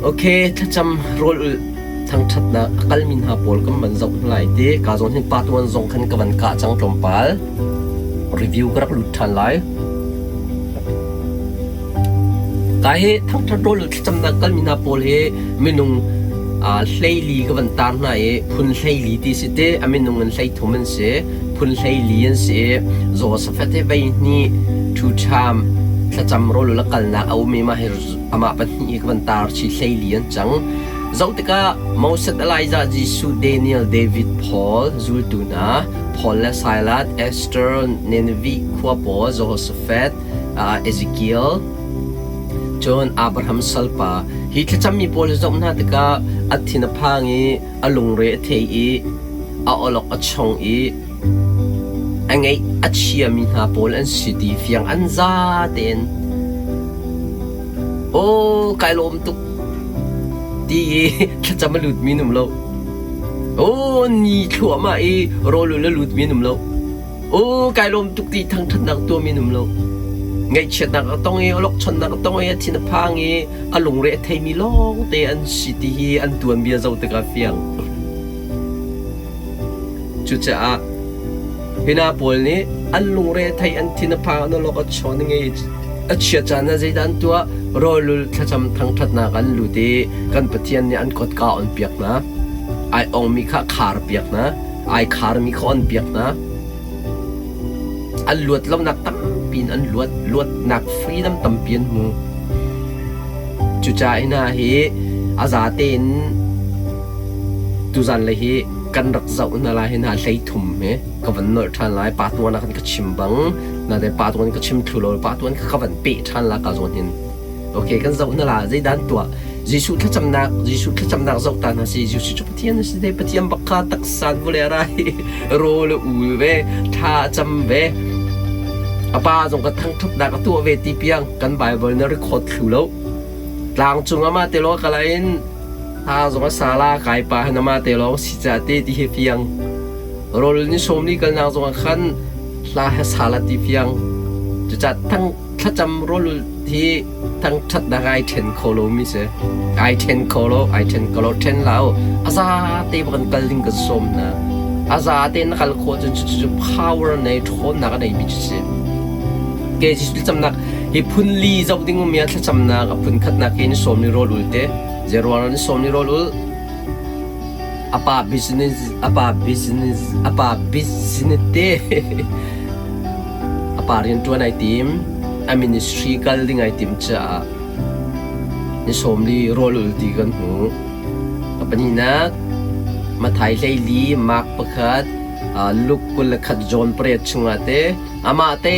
Ok, thlacam rawl ulh thangṭhatnak a kalmi hna pawl kan van zoh hna lai ti. Ka zawn hin part 1 zong khan ka van kah cang tlawmpal. Review ka rak lut ṭhan lai. Ka hi thangṭhat rawl ulh thlacamnak kalmi hna pawl hi minung hleili ka van tar hna i phun hleili ti si ti a minung in hleithum an si. Phun hleili an si i Josaphat hi vei hnih ṭhuṭham thlacam rawl ulh a kalnak a um i mah hi amah pahnih hi ka van tar chi hleili an cang. Zoh tikah Moses, Elijah, Jesuh, Daniel, David, Paul zultu hna, Paul le Silas, Esther, Nineveh khua pawl, Jehoshaphat, Ezekiel, cun Abraham salpa. Hi thlacammi pawl hi zoh hna tikah a thin a phang i a lungre a thei i a awlok a chong i A ngeih a chiami hna pawl an si ti fiang an za tein aw kai lawm tuk ti i thlacam a lutmi an um lo. Aw ni thluahmah i rawl ul a lutmi an um lo. Aw kai lawm tuk ti thangṭhatnak tuahmi an um lo. Ngaihchiatnak a tong i awlokchonnak a tong i a thin a phang i a lungre a theimi lawngte an si ti hi an tuanbia zoh tikah fiang. Cucaah hi hna pawl nih an lungre a theih, an thin a phang, an awlok a chawn, i a chia caan ah zeidah an tuah? Rawlul thlacam thangṭhatnak an lut i kan Pathian nih an kotka a onpiak hna. Ai ongmi kha a kharpiak hna. Ai kharmi kha a onpiak hna. An luat lonak tampi in an luat. Luatnak freedom tampi an hmu. Cucaah hi hna hi a zate in tuzan le hi kan rak zoh hna lai hi hna hleithum hi ka van nolh ṭhan lai. Pa tuan ah khan ka chim bang na pa tuan ka chim thlu lo pa tuan kha ka van peh ṭhan la ka zawn hin. Okay, kan zoh hna la zeidah an tuah? Jesuh thlacamnak Jesuh thlacamnak zoh ta hna si Jesuh cu Pathian a si te Pathian bak kha taksa vawlei a ra i rawl a ul ve thla a cam ve a pa zong ka thangṭhatnak a tuah ve ti piang kan Bible na record thlu lo tlang cung ama te lo kala in ha zong a sala kai pa han ama te lawng si ca te ti hi fiang rawl ni sawm ni kalnak zong ah khan hla he sala ti fiang cuca thang thlacam rawl hi thangṭhatnak ai ṭhen kho lomi si. Ai ṭhen kho lo, ai ṭhen kho lo, ṭhen hlah u. A za te bak in kal ding kan sawm hna. A za te na kal khawh cun cucu power nei ṭhawnnak a neimi cu si. Ke Jesuh thlacamnak hi phun li zoh ding ummi ah thlacamnak a phun khatnak hi ni sawm ni rawl ul te. Zeiruang ni sawm ni rawl ul? A pa business, a pa business, a pa business te. A pa rianṭuan ai tim. A ministry kal ding ai tim caah ni sawmli rawl ul ti kan hmu. A pahnihnak, Matthai 14, Mark pakhat, Luke 21, John pariat chungah te amah te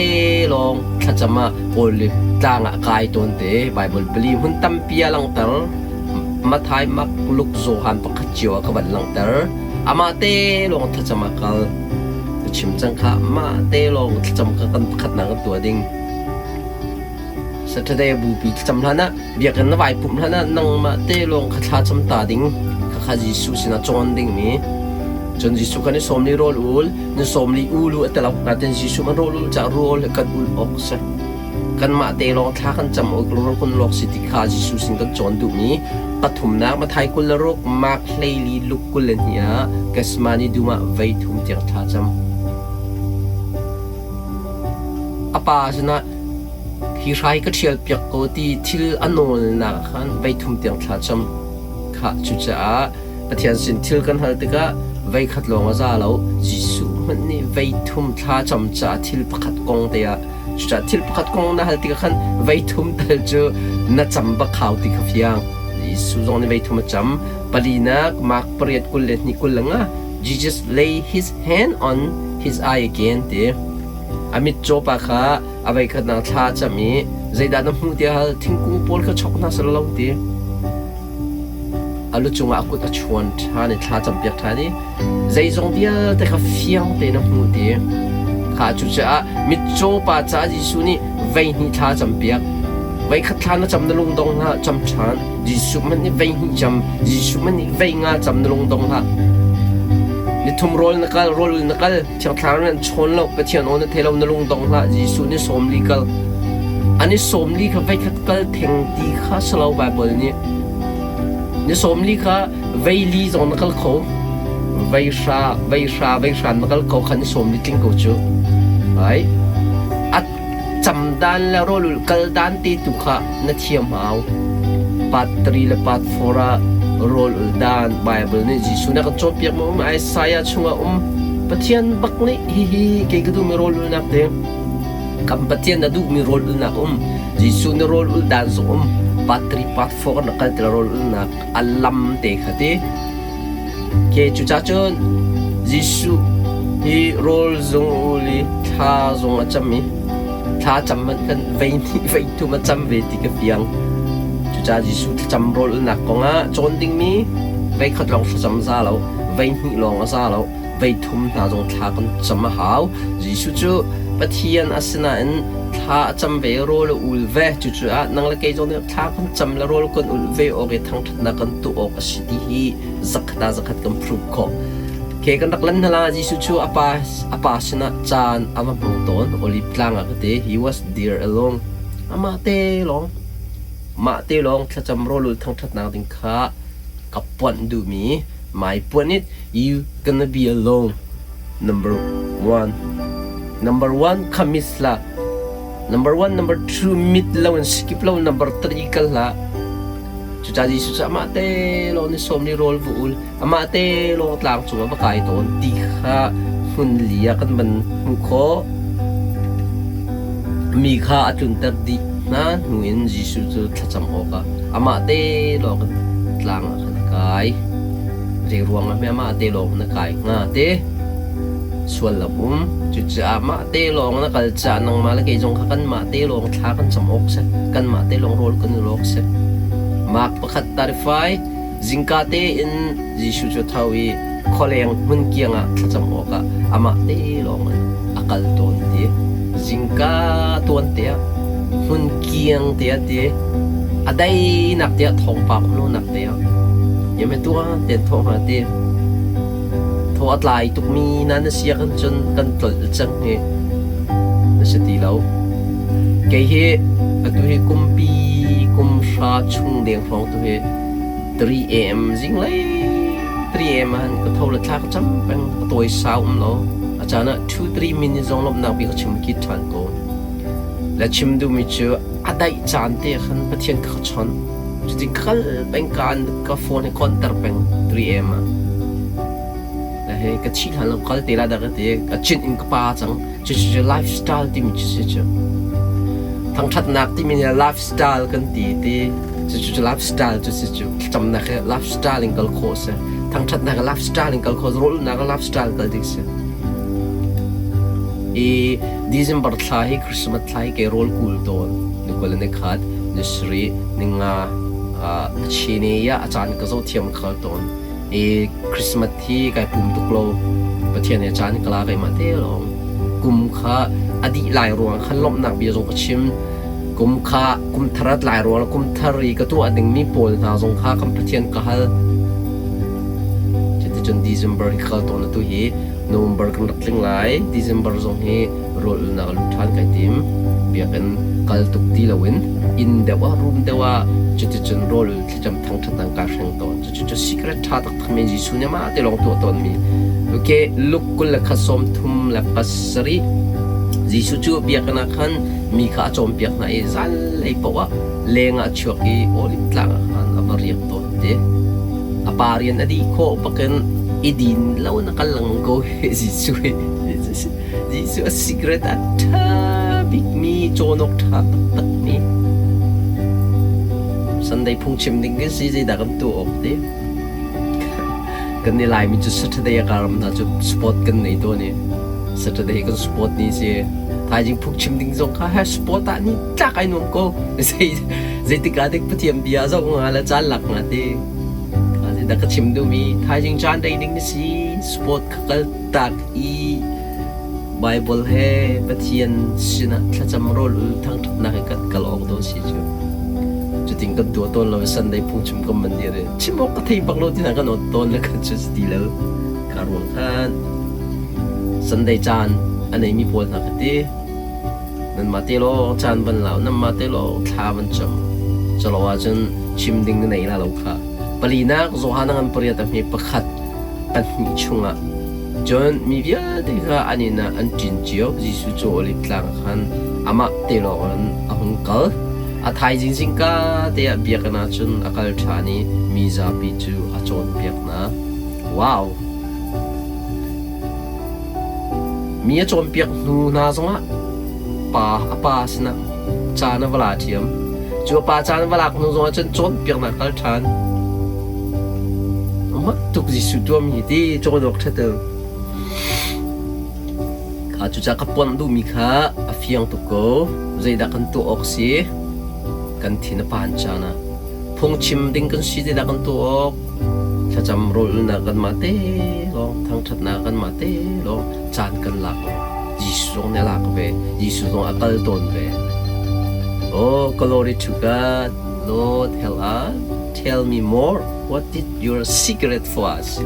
lawng thlacam ah Olive tlang ah kai tawn te Bible pali hmun tampi a langhter. Matthai, Mark, Luke, Johan pakhat cio ah ka van langhter. Amah te lawng thlacam ah kal. Ka chim cang kha mah te lawng thlacam kha kan pakhatnak kan tuah ding. Saturday bupi thlacam hlan ah biakinn na vai pumh hlan ah nangmah te lawng kha thla cam ta ding kha kha Jesuh sinah cawn ding mi. Cun Jesuh kha ni sawm li rawl ul, ni sawm li ulu a telok natin Jesuh man rawl ul ca rawl he kan ul awk si. Kanmah te lawng thla kan cam awk rawl kun lawk si ti kha Jesuh sin kan cawn duhmi pathumnak Matthai 26 Mark 14 Luke 22 ah Gethsemane dum ah vei thum tiang thla cam. A pa sinah hi hrai ka ṭhial piak ko ti thil a nawlnak khan vei thum tiang thla cam. Khah cucaah Pathian sin thil kan hal tikah veikhat lawng a za lo. Jesuh hmanh nih vei thum thla cam caah thil pakhat kong te ah Cucaah thil pakhat kong na hal tikah khan vei thum tal cu na cam bak hau ti kha fiang. Jesuh zong nih vei thum a cam. Palinak Mark pariat 22 25 Jesus lay his hand on his eye again ti. A mitcaw pa kha a veikhatnak thla a cam i zeidah na hmuh tiah hal thingkung pawl kha chok hna seh lo ti. A lu cungah a kut a chuan ṭhan i thla campiak ṭhan i zeizong vialte kha fiang tein a hmuh ti. Kha cucaah mitcaw pa caah Jesuh nih voihnih thla a campiak. Voikhat thla na cam na lungdong hlah, cam ṭhan. Jesuh hmanh nih voihnih cam, Jesuh hmanh nih voi nga cam na lungdong hlah. Nithum rawl na kal, rawl na kal, Thiang Thlarau nih an chawn lo, Pathian aw na thei lo, na lungdong hlah. Jesuh nih sawmli kal. An i sawmli kha voikhat kal theng ti kha si lo Baibal nih. Ni 40 kha vei li zong na kal kho. Vei hra, vei hra, vei hra na kal kho kha ni 40 tling ko cu. Ai. A cam dan le rawlul kal dan te tu kha na thiam hau. Part 3 le part 4 ah rawl ul dan Bible nih Jesuh na kan cawnpiak ma um Isaiah chungah um Pathian bak nih hihi kei ka duhmi rawl ulnak te Kan Pathian a duhmi rawl ulnak um. Jesuh nih rawl ul dan zong um. Part 3, part 4 kan rak kal ti rawl ulnak a lam te kha ti. Ke cucah cun Jesuh hi rawl zung ul i thla zong a cam i thla cam man kan vei hnih vei thum a cam ve ti ka fiang. Cucaah Jesuh thlacam rawl ulnak kongah cawn dingmi vei khat lawng thlacam za lo, vei hnih lawng a za lo. Vei thum hna zong thla kan cam a hau. Jesuh cu Pathian a si nain thla a cam ve, rawl a ul ve. Cucaah nang le kei zong nih thla kan cam le rawl kan ulh ve awk i thangṭhatnak kan tuah awk a si ti hi zakhat ah zakhat kan prove khawh. Ke kan rak lan hna la Jesuh cu a pa a pa sinah caan a va hmang tawn. Olive tlang ah ka ti. He was there alone. Amah te lawng. Mah te lawng thlacam rawl ul thangṭhatnak ding kha ka puanh duhmi my puanh it You gonna be alone. Number one. Number one kha miss hlah. Number one, number two mit lo in skip lo number three kal hlah. Cucaah Jesuh cu amah te lawng nih sawm ni rawl va ul, amah te lawng tlang cungah va kai tawn ti kha hmun li ah kan van hmuh khawh. Mi kha a tlunter dih hna hnu in Jesuh cu thlacam awkah amah te lawng tlang ah khan a kai. Zei ruangah hme mah te lawng na kai hnga te? Sual lam um. Cucaah mah te lawng na kal caah nangmah le kei zong kha kanmah te lawng thla kan cam awk si. Kanmah te lawng rawl kan ul awk si. Mark pakhat 35 zingka tein Jesuh cu tho i khualeng hmun kiang ah thlacam awkah amah te lawng in a kal tawn ti. Zingka tuan te ah hmun kiang te ah ti a dainak te ah thawngpang um lonak te ah yame tuan ten thawh hnga ti. Thaw a tlai tukmi na na sia kan cun kan tlolh cang hi na si ti lo. Kei hi atu hi kumpi kum hra chung deng hrawng tu hi 3 a.m. zinglei 3 a.m. ah ka tho le thla ka cam peng a tawi sau um lo a caan ah 2 3 minute zong lawmhnak bik ka chim ki ṭhan ko le chim duhmi cu a daih caan te khan Pathian ka chawnh cutin kal peng kaan ka phone hi konter peng 3 a.m. ah le hei ka thih hlan lo kal te la dah ka ti ka chin in ka pa cang cu cu lifestyle timi cu si cu thangṭhatnak timi nih lifestyle kan ti ti cu cu lifestyle cu si cu thlacamnak hi lifestyle in kal khawh si thangṭhatnak hi lifestyle in kal khawh rawlulnak hi lifestyle kal ding si i December thla hi Christmas thla hi kei rawl kul tawn ni kul ni khat ni sarih ni nga a chine ya a caan ka zoh thiam khal tawn i Christmas hi kai pum tuk lo. Pathian he caan ka la keimah te lawng. Kum kha a dih lai ruang khan lawmhnak bia zong ka chim. Kum kha kum thar a tlai ruang kum thar i ka tuah dingmi pawl hna zong kha kan Pathian ka hal. Cuticun December hi ka kal tawn atu hi November kan rak tling lai. December zong hi rawl ulnak lut ṭhan kai tim. Biakinn kal tuk ti loin inn deuh ah room deuh ah cuticun rawl ul thlacam thangṭhatnak kaa hreng tawn. Cucu secret ṭha taktak men Jesuh nih amah te lawng tuah tawnmi. Okay, Luke 21 37 Jesuh cu biakinn ah khan mi kha a cawnpiak hna i zanlei paoh ah leng ah a chuak i Olive tlang ah khan a va riak tawn te. A pa rian a dih khawh bakin i din lo na kal lengmang ko Jesuh hi. Jesuh a secret a ṭha bikmi cawn awk ṭha taktakmi Sunday phungchim ding kan si zeidah kan tuah awk ti. Kan i Laimi cu Saturday a karam hna cu sport kan nei tawn i Saturday kan sport ni si. Thaizing phungchim ding zong kha he sport ah ni tlak ai nuam ko. Zei zeitik ah dik Pathian bia zoh nga le caan lak nga ti. Zeidah ka chim duhmi thaizing caan rei ding na si sport kha kal tak i Baibal he Pathian sinah thlacam rawl ul thangṭhatnak he kan kal awk dawh si cu. Cutin kan tuah tawn lo Sunday phungchim kan man dir i chim awk ka thei bak lo ti hna kan awt tawn le kan cu ti lo. Ka ruang khan Sunday caan a neimi pawl hna ka ti. Nanmah te lawng caan van lau, nanmah te lawng thla van cam. Calo ahcun chim ding na nei la lo kha. Palinak Johan a ngan pariat a hme pakhat pahnih chungah cun mi vialte kha an inn ah an ṭin cio. Jesuh cu Oliv tlang ah khan amah te lawng in a hung kal. A thaizing zingka te ah biakinn ah cun a kal ṭhan i mi zapi cu a cawnpiak hna. Wow! Mi a cawnpiak hnu hna zongah pa a pa sinah caan a va la ṭhiam. Cu a pa caan a va lak hnu zongah cun cawnpiaknak kal ṭhan. Mak tuk Jesuh tuahmi hi ti cawn awk ṭha tuk. Kha cucaah ka puanh duhmi kha a fiang tuk ko. Zeidah kan tuah awk si? Kan thin a pan caan ah phungchim ding kan si zeidah kan tuah awk? Thlacam rawlulnak kanmah te lawng, thangṭhatnak kanmah te lawng caan kan lak awk. Jesuh zong nih a lak ve. Jesuh zong a kal tawn ve. Oh, glory to God. Lord, help us. Tell me more. What is your secret for us?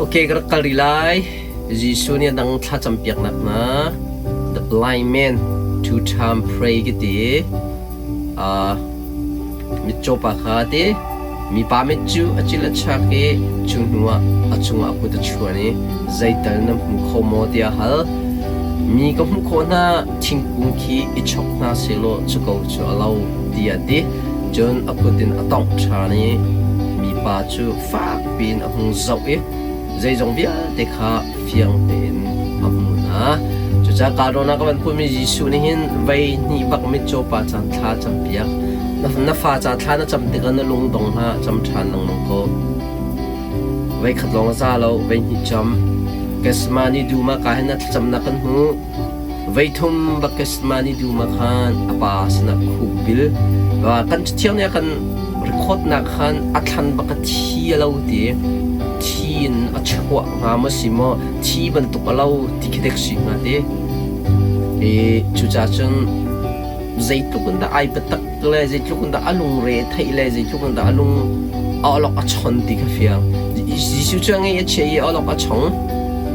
Okay, ka rak kal rih lai. Jesuh nih a dang thlacam piaknak hna. The blind man two time pray ka ti. Uh, Mitcaw pa kha a ti. Mipa mit cu a cil a chak i cu hnuah a cungah a kut a chuan i zeital na hmu kho maw tiah a hal. Mi ka hmuh khawh hna, thingkung khi i chok hna sehlaw cu ko cu a lo tiah a ti. Cun a kut in a tongh ṭhan i mipa cu fak piin a hung zoh i zeizong vialte kha fiang tein a hmu hna. Cucaah kaa ah ka van putmi Jesuh nih hin vei hnih bak mitcaw pa caan thla campiak. Na fa ca thla na cam tikah na lung dong hna cam ṭhan lengmang ko. Vei khat lawng a za lo, vei hnih cam. Gethsemane dum ah ka hin a thlacamnak kan hmu. Vei thum bak Gethsemane dum ah khan a pa sinah khuk bil. Kan cathiang nih a kan record nak khan a thlan bak a thi a lo ti. Thi in a chuah hnga maw si maw thi bantuk a lo ti khi dek si hnga ti. I cucaah cun zeitluk in dah ai biatak le zeitluk in dah a lungre a theih le zeitluk in dah a lung a awlok a chon ti kha fiang. Jesuh cu a ngeih a chia i a awlok a chong.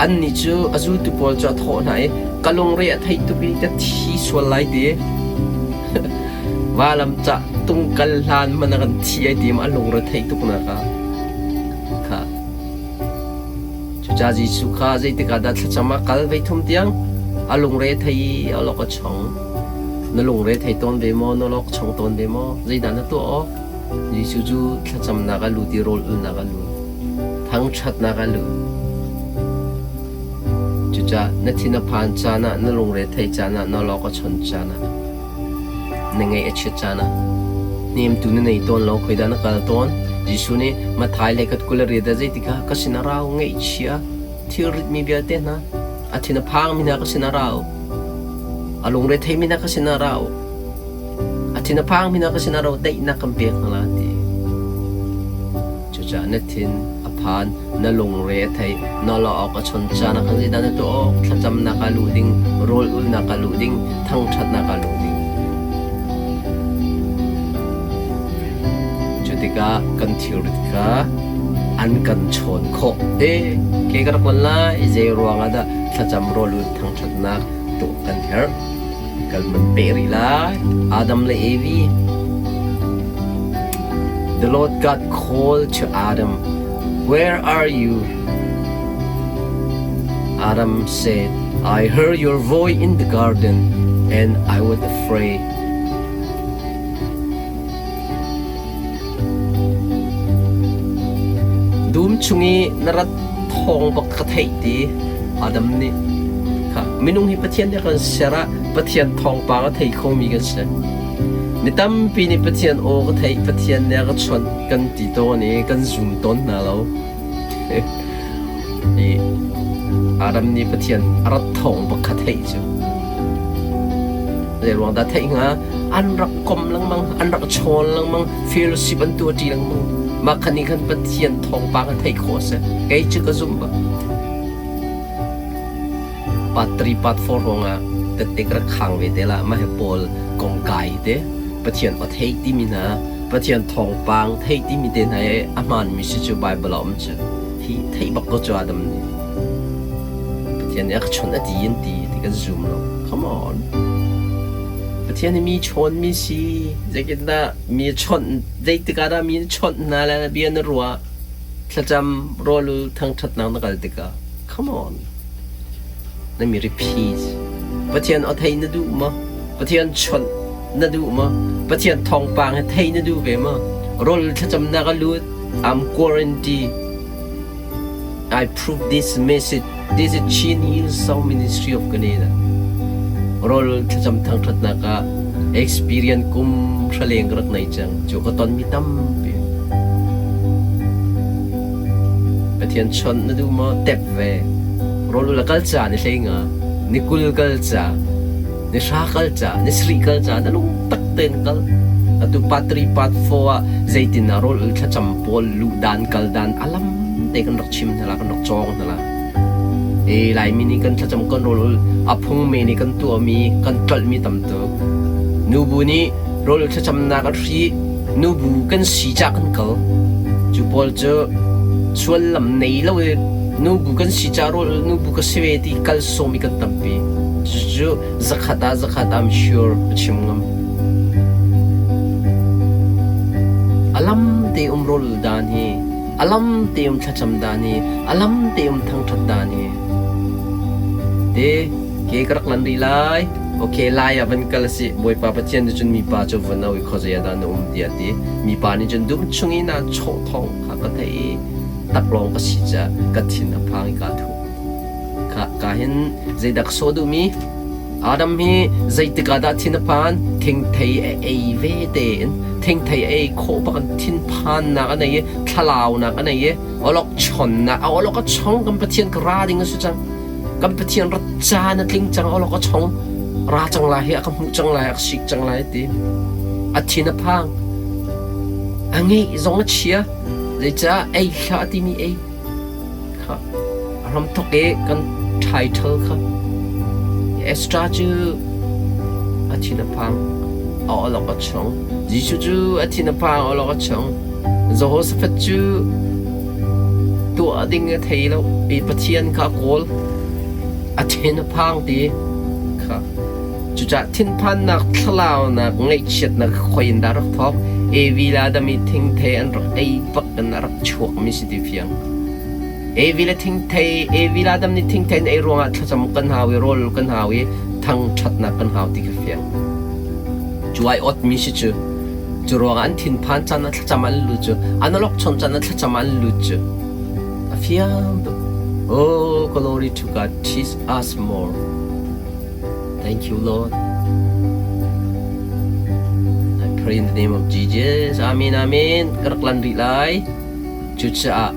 Annih cu a zultu pawl cu a thawh hna i ka lungre a theih tuk i ka thi sual lai ti. Valam cah tung kal hlan hmanh a kan thi ai ti ma a lungre theih tuk nak ah. Kha. Cucaah Jesuh kha zeitik ah dah thlacam a kal vei thum tiang a lungre thei i a lok a chong. Na lungre thei tawn ve maw? Na lok chong tawn ve maw? Zeidah na tuah awk? Jesuh cu thlacamnak a lut i rawl ulnak a lut. Thangṭhatnak a lut. Cucaah na thin a phan caan ah, na lungre theih caan ah, na lok a chon caan ah, na ngaih a chiat caan ah hnemtu na nei tawn lo khoidah na kal tawn Jesuh nih Matthai le kat 28 ah zeitikah ka sin a rau ngaihchia thilrit mi vialte hna a thin a phangmi hna ka sin a rau a lungre theimi hna ka sin a rau a thin a phangmi hna ka sin a rau daihnak kan pek hna la ti Cucaah na thin a phan, na lungre a thei, na lawh awk a chon caan ah khan zeidah na tuah awk? Thlacamnak ah luh ding, rawl ulnak ah luh ding, thangṭhatnak ah luh ding. Cu tikah kan thilrit kha an kan chawn khawh. Te, ke ka rak lan lai, zei ruangah dah thlacam rawl ul thangṭhatnak tuah kan herh? Kan van peh rih lai. Adam le Evi. The Lord God called to Adam, Where are you? Adam said, I heard your voice in the garden and I was afraid. Dum chung i na rat thawng bak ka theih ti Adam nih kha minung hi Pathian nih a kan ser ah Pathian thawngpang a thei khomi kan si. Mi tampi nih Pathian aw ka theih, Pathian nih a ka chawnh kan ti tawn i kan zum tawn hna lo. I Adam nih Pathian a rat thawng bak kha theih cu. Zei ruang dah theih hnga? An rak kom lengmang, an rak chawn lengmang, fellowship an tuahṭi lengmang. Mah khan nih khan Pathian thawngpang a theih khawh a si. Kei cu ka zumh bak. Part 3, part 4 ruangah tette ka rak khang ve te la. Mah hi Paul kong kai te. Pathian aw theih timi hna, Pathian thawngpang theih timi te hna i a hmaanmi si cu Bible ah um cu. Hi theih bak ko cu Adam nih. Pathian nih a ka chawnh a ti in ti ti kan zum lo. Come on. Pathian hi mi chawnmi si. Zeitindah mi chawnh, zeitik ah dah mi na chawnh hna le bia na ruah? Thlacam, rawl ul, thangṭhatnak na kal tikah. Come on. Na mi repeat. Pathian aw thei na duh maw? Pathian chawnh na duh maw? Pathian thawngpang hi thei na duh ve maw? Rawl thlacamnak a lut. I'm guarantee. I prove this message. This is Chin Hill Song Ministry of Canada. Rawl thlacam thangṭhatnak ah experience kum hraleng ka rak nei cang. Cu ka tonmi tampi. Pathian chawnh na duh maw? Tep ve. Rawl ul a kal ca ni hlei nga. Ni 20 kal ca. Ni hra kal ca. Ni sarih kal ca. Na lung tak tein kal. Atu part 3 part 4 ah zeitin ah rawl ul thlacam pawl luh dan kal dan alam te kan rak chim hna la kan rak cawng hna la. E Laimi nih kan thlacam kan rawl ul a phung me nih kan tuahmi kan tlolhmi tam tuk. Nubu nih rawl ul thlacamnak an hri nubu kan si cah kan kal. Cu pawl cu suallam nei lo i nubu kan si cah rawl ul nubu ka si ve ti kal sawm i kan tampi. Cucu zakhat ah zakhat I'm sure ka chim ngam. Alam te um rawl ul dan hi alam te um thlacam dan hi alam te um thangṭhat dan hi te ke ka rak lan rih lai okay lai ah van kal si Bawipa Pathian nih cun mipa cu vun au i khuazei ah dah na um tiah ti mipa nih cun dum chung i naa chawh thawng kha ka theih i taklawng ka si caah ka thin a phang i kaa thup ka ka hin zeidah ka sawh duhmi Adam hi zeitik ah dah thin a phan? Thingthei a ei ve tein thingthei a ei khawh bak in thinphannak a nei i thlalaunak a nei i awlok chonnak a awlok a chong kan Pathian ka ra ding a si cang. Kan Pathian rat caan a tling cang awlok a chong ra cang lai hi a ka hmuh cang lai a ka sik cang lai ti. A thin a phang. A ngeih zong a chia. Zeicah ei hlah timi ei Kha a hramthawk i kan title kha Ezra cu a thin a phang, a awlok a chong. Jesuh cu a thin a phang, a awlok a chong. Jehoshaphat cu tuah ding a thei lo i Pathian kha a kawl. A thin a phang ti kha. Cucaah thinphannak, thlalaunak, ngaihchiatnak khoi in dah rak thawk? Evi le Adam i thingthei an rak ei bak in a rak chuakmi si ti fiang. Evi le thingthei, Evi le Adam nih thingthei an ei ruangah thlacam kan hau i rawl kan hau i thangṭhatnak kan hau ti kha fiang. Cu ai otmi si cu. Cu ruangah an thinphan caan ah thlacam an lut cu, an awlokchon caan ah thlacam an lut cu. A fiang tuk. Oh, glory to God, teach us more. Thank you, Lord. I pray in the name of Jesus. Amen, amen. Ka rak lan rih lai. Cucaah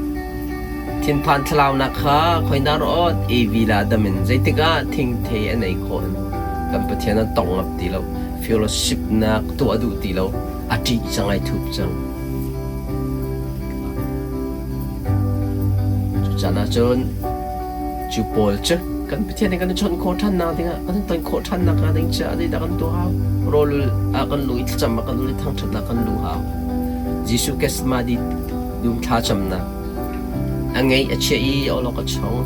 thinphan thlalaunak kha khoindah rawt Evi la dam in zeitik ah thingthei an ei khawh in kan Pathian an tong ngap ti lo. Fellowship nak tuah duh ti lo. A ṭih cang ai thup cang. Cucan ahcun Cu pawl cu kan Pathian nih kan i chawnh khawh ṭhannak dingah kan i ton khawh ṭhannak hnga ding caah zeidah kan tuah hau? Rawl ah kan lu i thlacam ah kan lu i thangṭhatnak kan lu hau. Jesuh Gethsemane dum thlacamnak a ngeih a chiah i awlok a chong.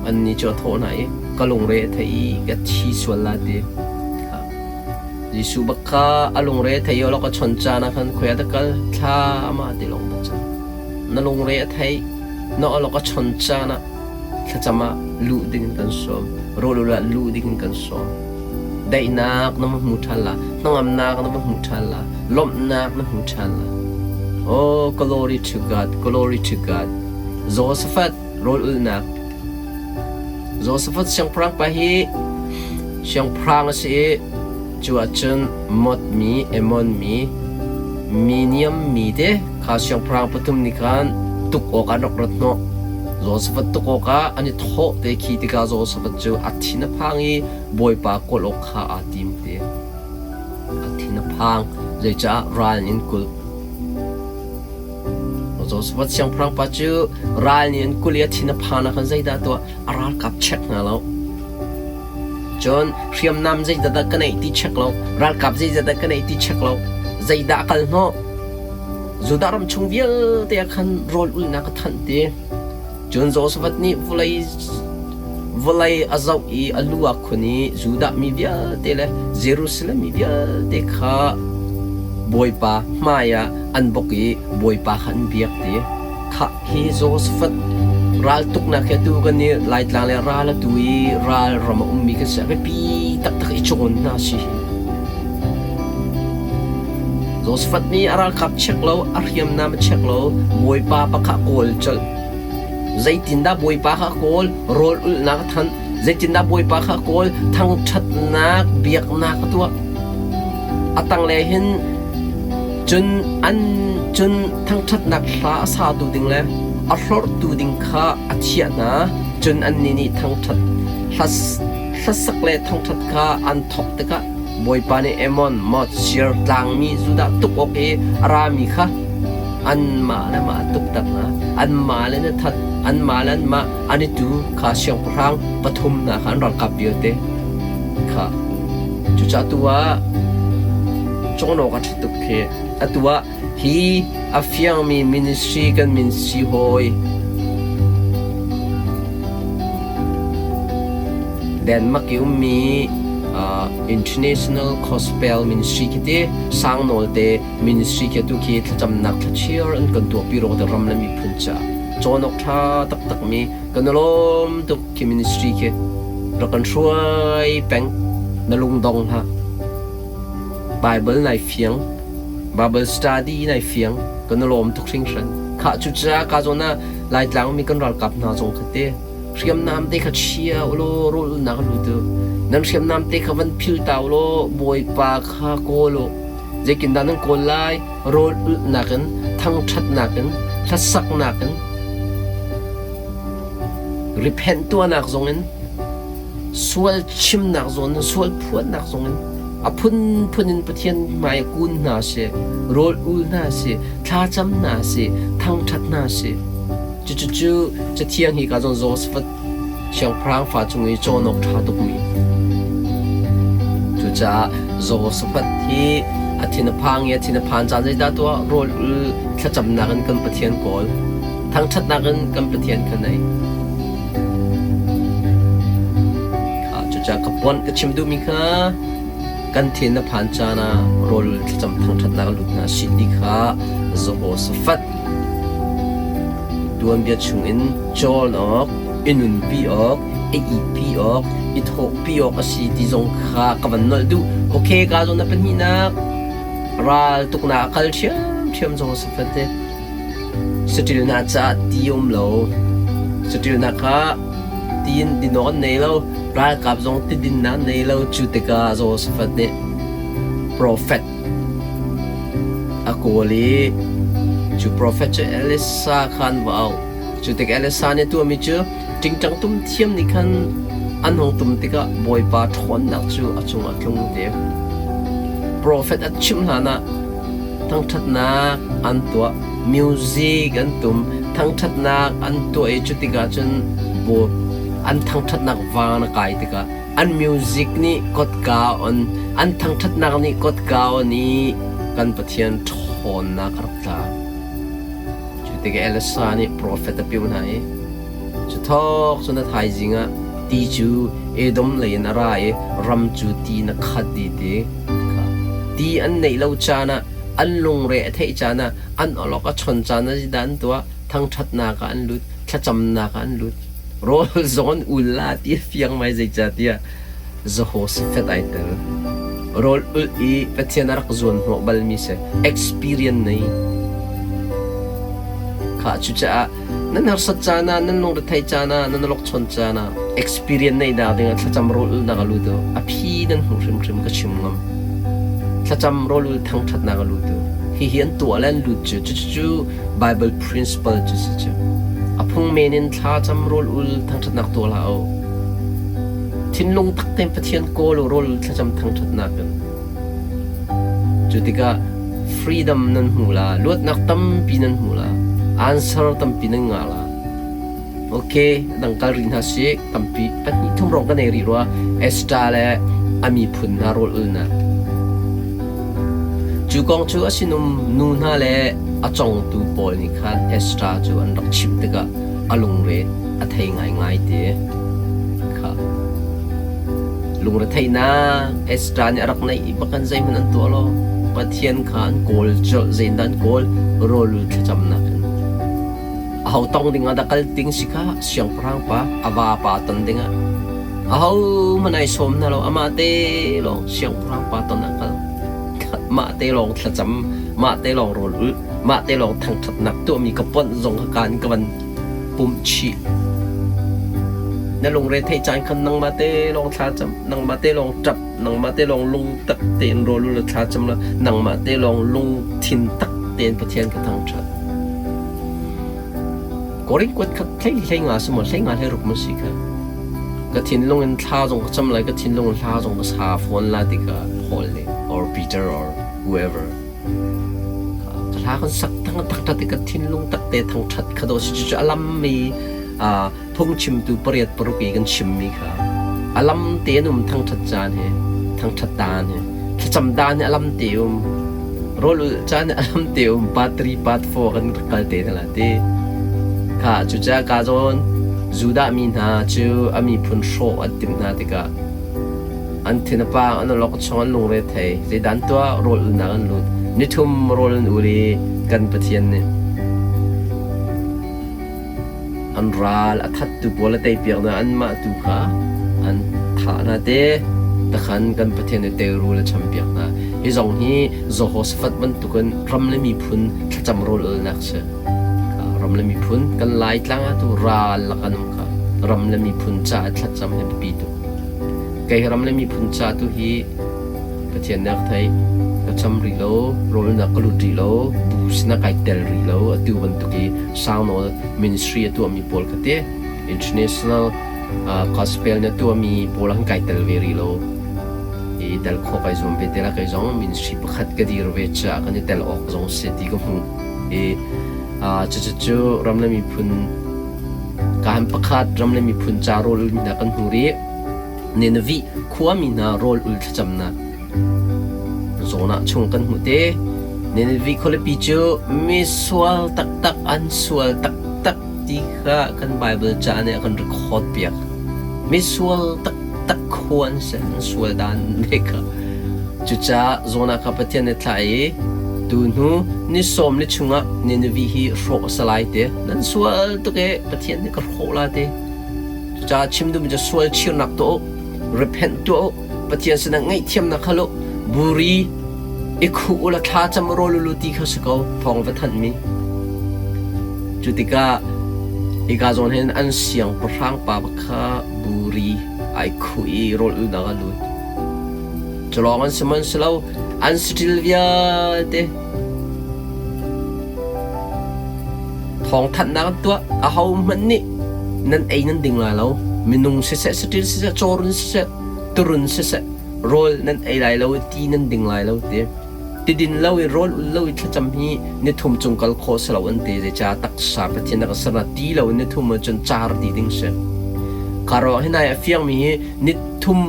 Annih cu a thawh hna i ka lungre a thei i ka thi sual la ti. Jesuh bak kha a lungre a thei i awlok a chon caan ah khan khoi ah dah kal? Thla amah ti lawng ka cam. Na lungre a thei, na awlok a chon caan ah Thlacam ah luh ding in kan sawm. Rawl ah luh ding in kan sawm. Daihnak na va hmu ṭhan la. Hnangamnak na va hmu ṭhan la. Lawmhnak na hmu ṭhan la. Oh, glory to God, glory to God. Josaphat rawl ulhnak. Josaphat siangpahrang pa hi siangpahrang a si i cu ahcun Mot mi, Ammon mi, mi niam mi te Kha siangpahrang pathum nih khan tuk awkah an rak rat hnawh. Josafat tuk awkah an i thawh te khi tikah Josafat cu a thin a phang i Bawipa kawl awk kha aa tim te. A thin a phang, zeicah ral nih an kulh. Josafat siangpahrang pa cu ral nih an kulh i a thin a phan ah khan zeidah a tuah? A ralkap check hna lo. Cun hriamnam zeidah dah ka neih ti check lo, ralkap zeizat dah ka neih ti check lo, zeidah a kal hnawh? Judah ram chung vialte ah khan rawl ulhnak a thanh ti. Cun Jehoshaphat nih vawlei Vawlei a zoh i a lu aa khun i Judah mi vialte le Jerusalem mi vialte kha Bawipa hmaiah an bawk i Bawipa kha an biak ti. Khah hi Jehoshaphat raltuknak hi atu kan i Laitlang le ral atu i ral ram a ummi kan si. A biapi taktak i cawn hna si hi. Jehoshaphat nih a ralkap check lo, a hriamnam a check lo, Bawipa pakha kawl colh. Zeitindah Bawipa kha kawl, rawl ulhnak a thanh. Zeitindah Bawipa kha kawl, thangṭhatnak biaknak a tuah. A tanglei hin cun an cun thangṭhatnak hla a satu ding le a hlorhtu ding kha a thiah hna. Cun annih nih thangṭhat hlasak le thangṭhat kha an thawk tikah Bawipa nih Ammon, Moab, Seir tlangmi Judah tuk awk i a rami kha anmah le mah a tukter hna. Anmah le na that, anmah le anmah an i tu kha siangpahrang pathumnak kha an ralkap vialte kha. Cucaah tu ah cawn awk a ṭha tuk khi. Atu ah hi a fiangmi ministry kan min si hawi. Denmark i ummi International Gospel Ministry khi ti sangnawl te ministry khi atu khi thlacamnak thlachiar an kan tuahpi ro te ram le miphun caah cawn awk ṭha taktakmi kan i lawm tuk khi ministry khi rak kan hruai peng na lungdong hlah Bible nai fiang Bible study nai fiang kan i lawm tuk hringhran khah cucaah ka zawn ah Laitlang mi kan ralkap hna zong kha te hriamnam te kha chia ulaw rawl ulnak a lut u nan hriamnam te kha van phil ta ulaw Bawipa kha kawl u Zeitindah nan kawl lai? Rawl ulhnak in, thangṭhatnak in, hlasaknak in, repent tuahnak zongin, sual chimnak zongin, sual phuannak zongin, a phunphun in Pathian hmai kun hna sih, rawl ul hna sih, thlacam hna sih, thangṭhat hna sih. Cucu Cathiang hi ka zawn Joseph Siangpahrang fa cung i cawn awk ṭha tukmi. Cucaah Jehoshaphat hi a thin a phang i a thin a phan caan zeidah tuah rawl ul thlacamnak in kan Pathian kawl thangṭhatnak in kan Pathian kha nei. Cucaah ka puan ka chim duhmi kha kan thin a phan caan ah rawl ul thlacam thangṭhatnak lut hna sih ti kha Jehoshaphat Tuanbia chungin cawn awk, i nunpi awk, i ihpi awk, i thawhpi awk a si ti zong kha ka van nolh duh. Okay, ka zawn na pahnihnak ral tuknak a kal ṭhiamṭhiam zong a si fate. Saṭil hna caah ti um lo. Saṭil hna kha ti in din awk an nei lo. Ralkap zong ti dinnak an nei lo. Cu tikah Josaphat nih profet A kawl i cu profet cu Elisha kha an va auh. Cu tik Elisha nih a tuahmi cu ṭingṭang tum thiam nih khan an hung tum tikah Bawipa ṭhawnnak cu a cungah a tlung ti. Profet a chimh hlanah thangṭhatnak an tuah, music an tum, thangṭhatnak an tuah i cu tikah cun an thangṭhatnak van a kai tikah An music nih kotka on, an thangṭhatnak nih kotka on i kan Pathian ṭhawnnak a rak tla. Cu tikah Elisha nih profet a piu hna i cu thawk cun a thaizing ah ti cu Edom lei in a ra i ram cu ti in a khat dih ti kha ti an neih lo caan ah an lungre a theih caan ah an awlok a chon caan ah zeidah an tuah thangṭhatnak ah an lut thlacamnak ah an lut Rawl zong an ul la ti a fiang mai zeicahtiah Jehoshaphat ai tel. Rawl ulh i Pathian a rak zuan hnawh balmi si. Experience nei. Kha cucaah nan harsat caan ah, nan lungretheih caan ah, nan lawkchawn caan ah experience neih nak dingah thlacam rawl ulhnak a lut u. A phi nan hmuh hrimhrim ka chim ngam. Thlacam rawl ul thangṭhatnak a lut u. Hihi an tuah le an lut cu cucu Bible principle cu si cu. A phung men in thlacam rawl ul thangṭhatnak tuah hlah u. Thinlung tak tein Pathian kawl u rawl ul thlacam thangṭhatnak in. Cu tikah freedom nan hmu la, luatnak tampi nan hmu la, answer tampi nan ngah la. Okay, dang kal rih hna sih, tampi pahnih thum rong ka nei rih rua. Esther le a miphun hna rawl ulnak. Cu kong cu a sinum nu hna le a congtu pawl nih khan Esther cu an rak chimh tikah a lungre a thei ngaingai ti. Kha lungretheihnak Esther nih a rak neih i bakan zeihmanh an tuah lo. Pathian kha an kawl colh, zeidah an kawl? Rawlul thlacamnak in. Aho tong ding ah dah kal ding si kha siangpahrang pa a vapa ton ding ah. Aho hmanh ai sawm hna lo, amah te lawng siangpahrang pa ton ah kal. Mah te lawng thlacam, mah te lawng rawl ulh, mah te lawng thangṭhatnak tuahmi ka ponh zong kha kaan ka van pumh chih. Na lungre theih caan khan nangmah te lawng thla cam, nangmah te lawng ṭap, nangmah te lawng lungtak tein rawl ul thla cam la, nangmah te lawng lungthin tak tein Pathian ka thangṭhat. Korin kuat khat hlei hlei nga si maw hlei nga hlei ruk ma si kha. Ka thinlung in thla zong ka cam lai, ka thinlung in hla zong ka sa fawn la ti kha Paul nih or Peter or whoever. Ka hla kan sak thang thangṭhat i ka thinlung takte thangṭhat kha dawh si. Cucu a lammi phungchimtu pariat paruk i kan chimmi kha a lam te an um thangṭhat caan hi thangṭhat daan hi thlacam daan hi a lam te um rawl ulh caan hi a lam te um part 3 part 4 kan rak kal te hna la ti kha cucaah ka zawn Judah mi hna cu a miphun hrawh an timh hna tikah An thin a pang, an awlok a chong, an lungre a thei. Zeidah an tuah? Rawl ulnak an lut. Nithum rawl an ul i kan Pathian nih an ral a thattu pawl a teipiak hna, anmah tu kha an thah hna te. Takhan kan Pathian nih teirul a champiak hna. Hi zong hi Jehoshaphat bantukin ram le miphun thlacam rawl ulnak si. Ram le miphun kan Laitlang ah tu ral lak an um kha. Ram le miphun caah thlacam hi biapi tuk. Kei ram le miphun ca tu hi Pathian nih a ka theih. Ka cam rih lo, rawlnak ka lut rih lo, bu sinah kai tel rih lo. Atu bantuk i Sangnawl ministry a tuahmi pawl kha ti international gospel nih a tuahmi pawl ah khan kai tel ve rih lo. I tel khawh kai zuam ve te la kei zong ministry pakhat ka dir ve caah kan i tel awk zong si ti ka hmuh. I cucu ram le miphun Kaan pakhat ram le miphun ca rawl ulmi hna kan hmu rih. Nineveh khuami hna rawl ul thlacamnak zawn ah chung kan hmuh te. Nineveh khualipi cu misual taktak an sual taktak ti kha kan Bible ca nih a kan record piak. Misual taktak khua an si, an sual dan ne kha. Cucaah Jonah kha Pathian nih thlah i tuhnu ni sawm li chungah Nineveh hi hrawh a si lai ti. Nan sual tuk i Pathian nih ka hrawh la ti. Cucaah chim duhmi cu sual chirnak tuah u, repent tuah u, Pathian sinah ngaihthiamnak hal u, buri i khuh u la thla cam rawl u ti kha si ko thawng va thanhmi. Cu tikah hika zawn hin an siangpahrang pa kha buri ai khuh i rawl ulnak a lut. Culawng an si man si lo, an saṭil vialte thawngthanhnak an tuah. Ahohmanh nih nan ei nan ding lai lo. Minung siseh, saṭil siseh, cawrun siseh, turun siseh, rawl nan ei lai lo i ti nan ding lai lo ti. Tidin lo i rawl ul lo i thlacam hi nithum cung kal khawh si lo an ti. Zeicah taksa Pathian a ka ser ti lo in nithum ahcun car ti ding si. Kha ruang hi nai a fiangmi hi nithum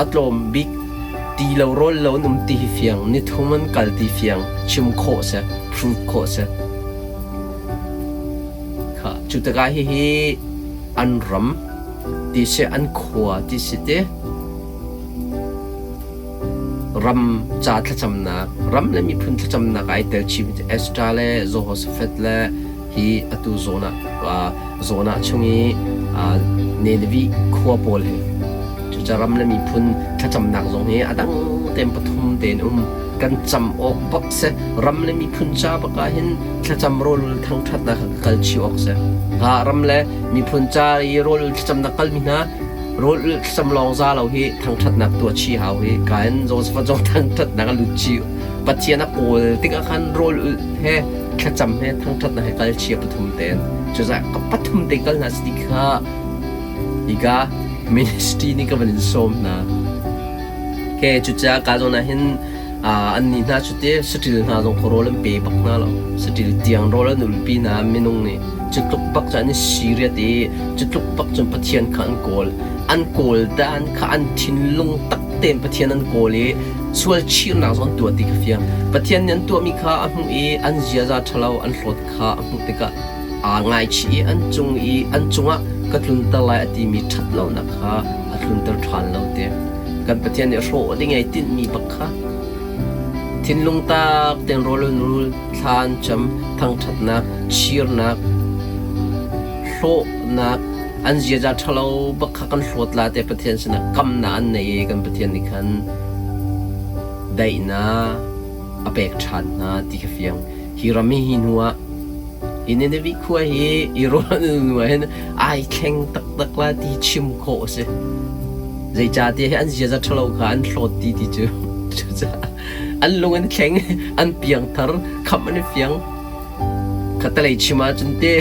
a tlawm bik ti lo rawl lo an um ti hi fiang nithum an kal ti fiang chim khawh si prove khawh si kha cu tikah hihi an ram ti si an khua ti si te ram ca thlacamnak ram le miphun thlacamnak ai tel chim Esther le Jehoshaphat le hi atu zawn ah zawn ah chung i Nineveh khua pawl hi cuca ram le miphun thlacamnak zong hi a dang tein pathum tein um kan cam awk bak si ram le miphun ca bak ah hin thlacam rawl thangṭhatnak kha kal chih awk si ha ram le miphun ca i rawl thlacamnak kalmi hna rawl thlacam lawng za lo hi thangṭhatnak tuah chi hau hi kain Joseph zong thangṭhatnak a lut chi Pathian a kawl tikah khan rawl ulh he thlacam he thangṭhatnak he kal chia pathum tein cucaah ka pathum te kal hna si kha hika ministry nih ka van in sawm hna ke cucaah ka zawn ah hin an nih hna cu te saṭil hna zong kha rawl an pe bak hna lo saṭil tiang rawl an ulpi hna minung nih cu tluk bak cu an i serious i cu tluk bak cun Pathian kha an kawl an kawl dan kha an thinlung tak tein Pathian an kawl i sual chirnak zong an tuah ti kha fiang. Pathian nih an tuahmi kha a hmuh i an ziaza ṭhalo an hlawt kha a hmuh tikah aa ngaichih i an cung i an cungah ka tlunter lai a timi ṭhat lonak kha a tlunter ṭhan lo ti. Kan Pathian nih hrawh ding ai tinhmi bak kha thinlung tak tein rawl an rul, thla an cam, thangṭhatnak, chirnak, hlawhnak, an ziaza ṭhalo bak kha kan hlawt la te Pathian sinah kamnak an nei i kan Pathian nih khan daihnak a pek ṭhan hna ti kha fiang. Hi ram hi hi hnu ah hi Nineveh khua hi i rawl an hnu ah hin ai thleng taktak la ti chim khawh a si. Zeicahtiah hi an ziaza ṭhalo kha an hlawt ti ti cu cucaah an lung an thleng, an piangthar, khamh an i fiang. Khatalei chim ahcun te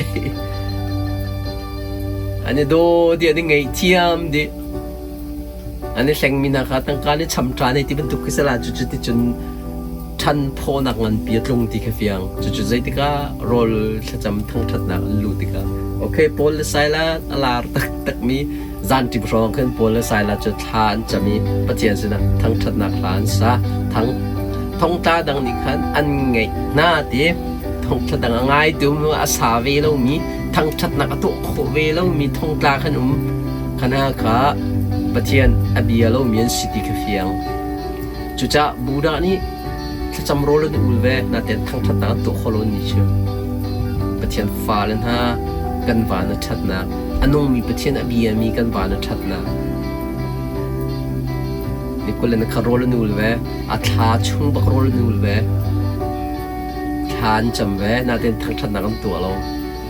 an i daw dih, an i ngaihthiam dih. An i hlengmi hna kha tangka nih cham ṭhan hei ti bantuk khi si la cucu ticun ṭhan phawnak nganpi a tlung ti kha fiang. Cucu zeitikah rawl thlacam thangṭhatnak an luh tikah okay Paul le Silas a lar taktakmi zanṭim hrawng khin Paul le Silas cu thla an cam i Pathian sinah thangṭhatnak hla an sa. Thang thongtla dang nih khan an ngaih hna ti thongtla dang a ngaitu a sa ve lomi thangṭhatnak a tuah khawh ve lomi thongtla khan um khana kha Pathian a bia lomi an si ti kha fiang. Cucaah Buddha nih thlacam rawl an ul ve natein thangṭhatnak an tuah khawh lo ni cu. Pathian fale hna kan van a ṭhatnak, a nungmi Pathian a biami kan van a ṭhatnak. Ni kul in kha rawl an ul ve, a thla chung bak rawl an ul ve, thla an cam ve, natein thangṭhatnak an tuah lo.